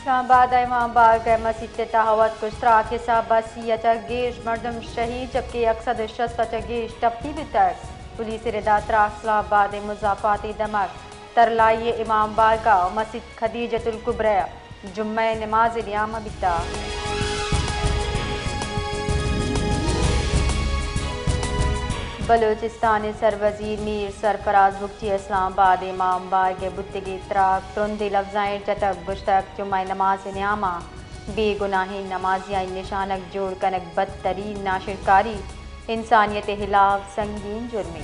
اسلام آباد ءِ امام بارگاہ مسیت ءِ تہا وت کشتراک ءِ حساب ءَ سی ءَ چہ گیش مردم شہید، جبکہ یک سد ءُ شست ءَ چہ گیش ٹپی بیتگ۔ پولیس ءِ ردا تراک اسلام آباد ءِ مضافاتی دمگ ترلائی ءِ امام بارگاہ ءُ مسیت خدیجۃ الکبریٰ جمعہ ءِ نماز ءِ نیام ءَ بیتگ۔ بلوچستان ءِ سروزیر میر سرفراز بگٹی ءَ اسلام آباد ءِ امام بارگاہ ءَ بوتگیں تراک ترندیں لبزاں ایر جتگ، گوشتگ، جمعہ ءِ نماز ءِ نیام ءَ بے گناہیں نمازیانی نشانگ جوڑ کنگ بدترین ناشرکاری، انسانیت ءِ ہلاپ سنگین جرمے۔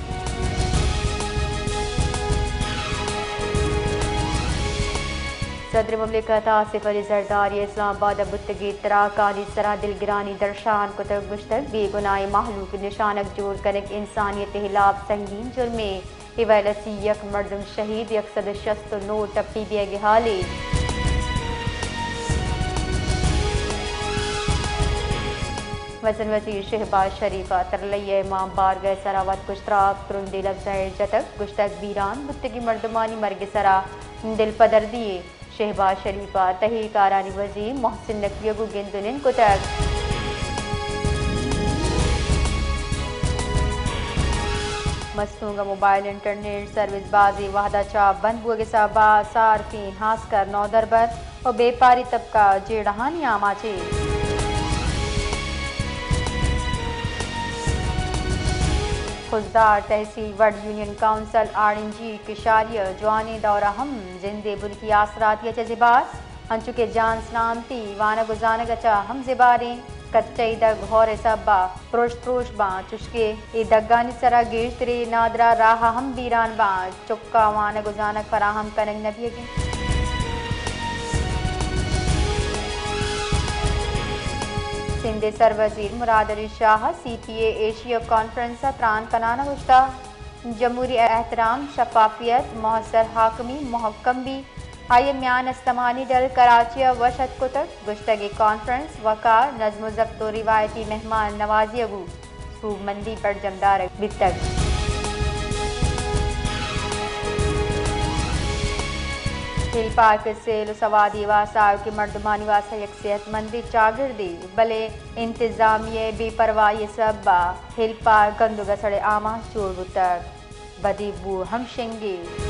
صدر مملکت آصف علی زرداری ءَ اسلام آباد ءَ بوتگیں تراکانی سرا دلگرانی درشان کتگ، گوشتگ، بے گناہیں مہلوک نشانگ جوڑ کنگ انسانیت ءِ ہلاپ سنگین جرمے۔ اے ویل ءَ سی یک مردم شہید، یک سد ءُ شست ءُ نو ٹپی بیگ ءِ ہالے۔ مزن وزیر شہباز شریف ءَ ترلئی ءِ امام بارگاہ ءِ سرا وت کشتراک ترندیں لبزاں ایر جتگ، گوشتگ، بیران بوتگیں مردمانی مرگ ءِ سرا دلپدردی یے۔ شہباز شریف ءَ تہی کارانی وزیر محسن نقوی ءَ گوں گند ءُ نند کتگ۔ مستونگ ءِ موبائل انٹرنیٹ سروس بازیں وہد ءَ چہ بند بوگ ءِ سبب ءَ صارفین، ہاسکر نودربر ءُ بیپاری طبقہ جیڑہانی آماچ اِنت۔ خضدار تحصیل وڈھ یونین کونسل آڑنجی کشاری ءِ جوانیں دور ءَ ہم زند ءِ بنکی آسراتی ءَ چہ زبہر، انچو کہ جان سلامتی، وانگ ءُ زانگ ءَ چہ ہم زبہریں کچ ءِ دگ ہور ءِ سبب ءَ پروش پروش باں، چوشکہ اے دگانی سرا گیشتریں نادراہ راہ ہم بیران باں، چکاں وانگ ءُ زانگ فراہم کنگ نہ بیگ اِنت۔ سندھ ءِ سروزیر مراد علی شاہ ءَ سی پی اے ایشیا کانفرنس ءَ تران کنان ءَ گوشتگ، جمہوری احترام، شفافیت، موثر حاکمی مہکم بیت۔ آئی ءَ میان استمانی ڈل کراچی ءَ وش اتک کتگ، گوشتگ، اے کانفرنس وقار، نظم ءُ ضبط ءُ روایتی مہمان نوازی ءَ گوں سوبمندی برجم دارگ بیتگ۔ ہیل پارک ءِ سیل ءُ سوادی واستہ آیوکیں مردمانی واستہ یک صحت مندیں چاگردے، بلے انتظامیہ ءِ بے پرواہی ءِ سبب ءَ ہیل پارک گند ءُ گسڑ ءِ آماچ جوڑ بوتگ۔ بدیں بو ہم شنگ اِنت۔